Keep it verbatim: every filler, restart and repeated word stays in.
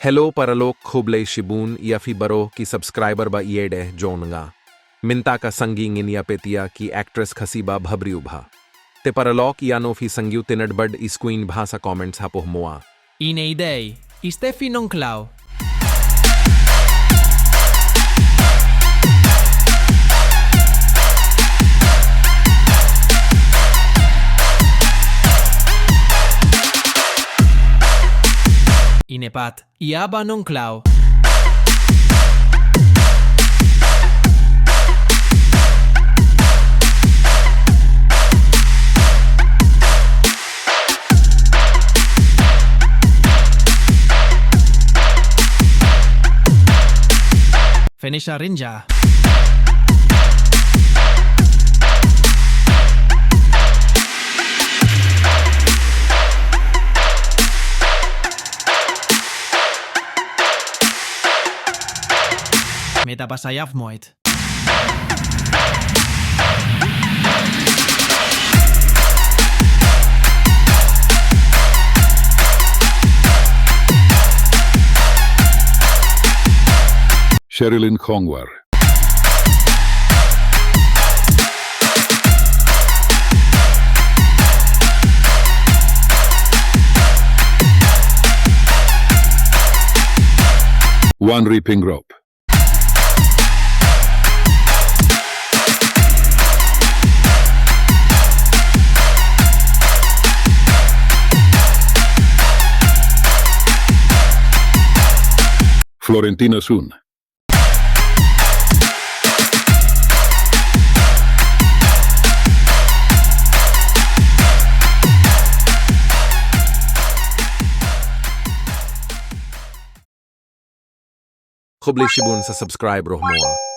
Hello paralok, khublei shibun ïa phi baroh ki subscriber ba ïadei jong nga. Mynta ka sngi ngin ïa peit ïa ki actress Khasi ba bhabriew bha. Te paralok, ïano phi sngew tynnad bad i sngewbha sa comments hapoh mua. Ine i dei i Steffi Nongkhlaw. Ine pat i Aba Nongkhlaw. Venetia Rynja. Meta Basayaf Moit. Sherilyn Khongwar. Wanri Pingrop. Florentina Sun. Khublei shibun sa subscribe ruh mua.